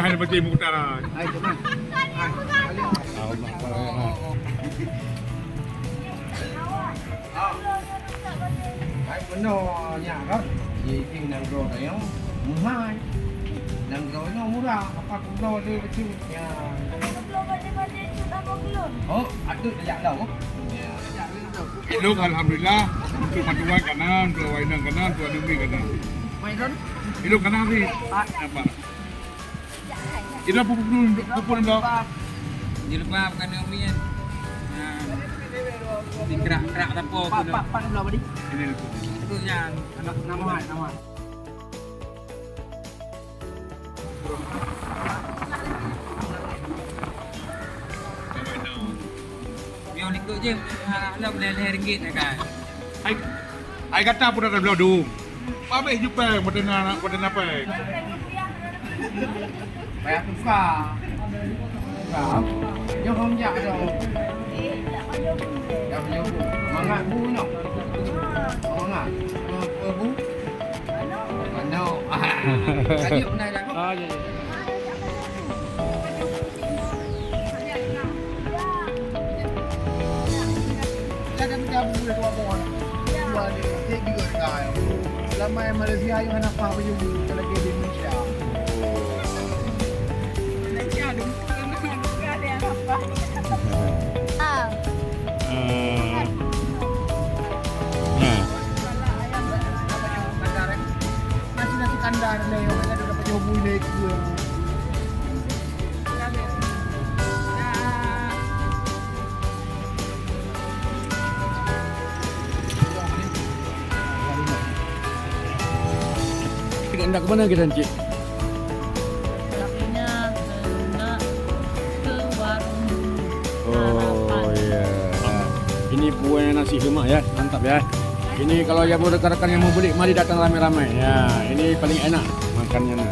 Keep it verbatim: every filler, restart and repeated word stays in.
Hai, bagi muka. Hai, teman. Hai. Hai, meunoe nyak kan? Ji pih nanggroe tanyoe meuhai. Nanggroe nyoe murah, apa guna lé beutôi. Ya. Oh, ateueh tajak lau. Ya. Ilong alhamdulillah, untuk matuan kanan, untuk wainan kanan, untuk aneuëk kanan. Ilong kanan ni. Apa? Ida pupuk dulu, pupuk dulu. Jilbab kan Umi kan. Nah, di kerak-kerak apa tu? Pak, Pak, Pak, belah tadi. Ini tu. Itu yang anak nama, nama. Yang ikut je, ha, lah boleh lima ringgit kan. Hai, hai kata pun ada belah dum. Habis je peng, pada na, pada na peng. Payah tukar. Tukar. Jom hom jak tu. Dah menyebut. Mangat bu nyoh. Mangat. Ke, ke bu. Manok. Ah. Tadi pernah dah. Ah, ya, ya. Kadang-kadang boleh dua buah. Dua ni, tiga juga dengar. Selama yang Malaysia, yang hana faham baju, kalau dia di Indonesia. Malaysia, ada bukan ada yang hana faham. Ah. Eh, nah. Nasi-nasi kandar ni, yang ada dapat jauh buih lagi. Kita hendak ke mana kita, Encik? Lakinya hendak ke warung. Oh, Harapan. Ya. Ini buahnya nasi lemak ya, mantap ya. Ini kalau ya buat rekan-rekan yang mau beli, mari datang ramai-ramai. Ya, ini paling enak makannya. Nah.